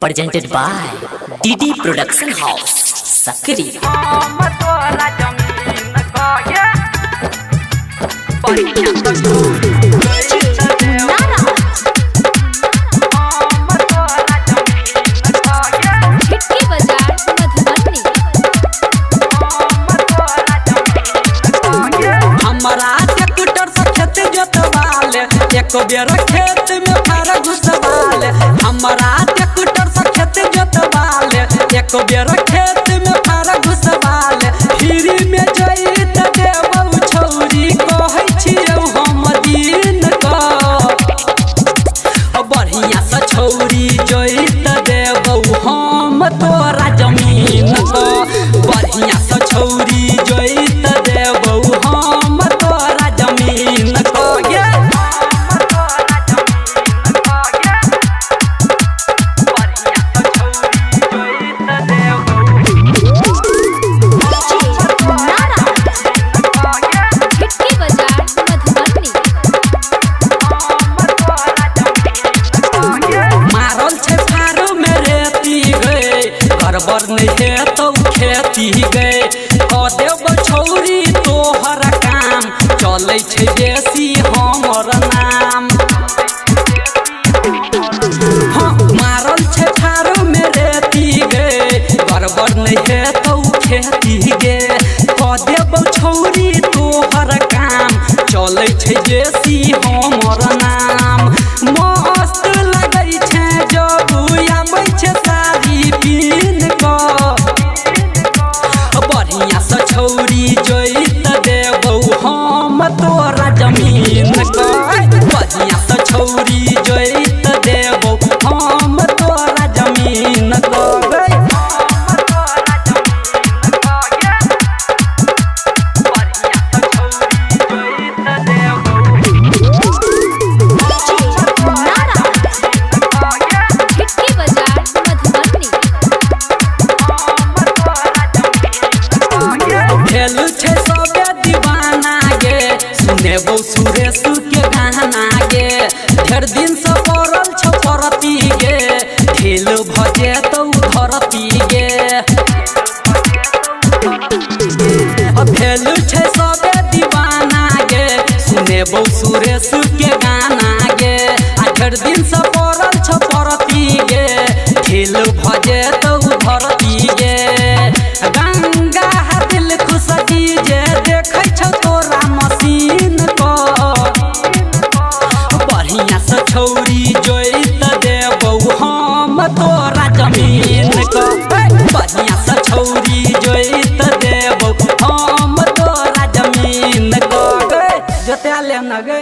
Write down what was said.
Presented by DD Production House, Sakri. Bhitti Bazar Madhubani. हमारा tractor से खेत जोतवाल, एक बेर खेत में फार घुसवाल। हमारा ट्रैक्टर से खेत जोतवाल, एक बेर खेत में फार घुसवाल। फ्री में जोइत देबौ छौरी, कहै छियौ हम दिन क। बढ़िया से छौरी जोइत देबौ हम तोरा जमीन क। बढ़िया से छौरी जोइत देबौ हम तोरा जमीन क। गे भिट्टी बाजार मधुबनी। मारल छै फारू में रेती गे, गड़बड़ नहीं हेतौ खेती गे। कऽ देबौ छौरी तोहर काम, चलै छै बेसी हमर नाम। हाँ, मारल छै फारू में रेती गे, गड़बड़ नहीं हेतौ खेती गे। कऽ देबौ छौरी तोहर काम, चलै छै बेसी हमर नाम। मस्त लगै छै जब आबै छै साड़ी पिन्ह कऽ। बढ़िया से छौरी जोइत देबौ हम तोरा जमीन क। बढ़िया से छौरी जोइत देबौ हम तोरा जमीन क। भिट्टी बाजार मधुबनी। भेल छै सबे दीवाना गे, सुनेबौ सुरेश के गाना गे। ढेर दिन से पड़ल छौ परती गे, ढील भऽ जेतौ धरती गे। भेल छै सबे दीवाना गे, सुनेबौ सुरेश के गाना गे। आ ढेर दिन से पड़ल छौ परती गे, ढील भऽ जेतौ धरती गे। गंगा दिल खुश जे देखै छौ तोरा मशीन क। बढ़िया से छौरी जोइत देबौ हम तोरा जमीन क। बढ़िया से छौरी जोइत देबौ हम तोरा जमीन क। जोता ले न गे।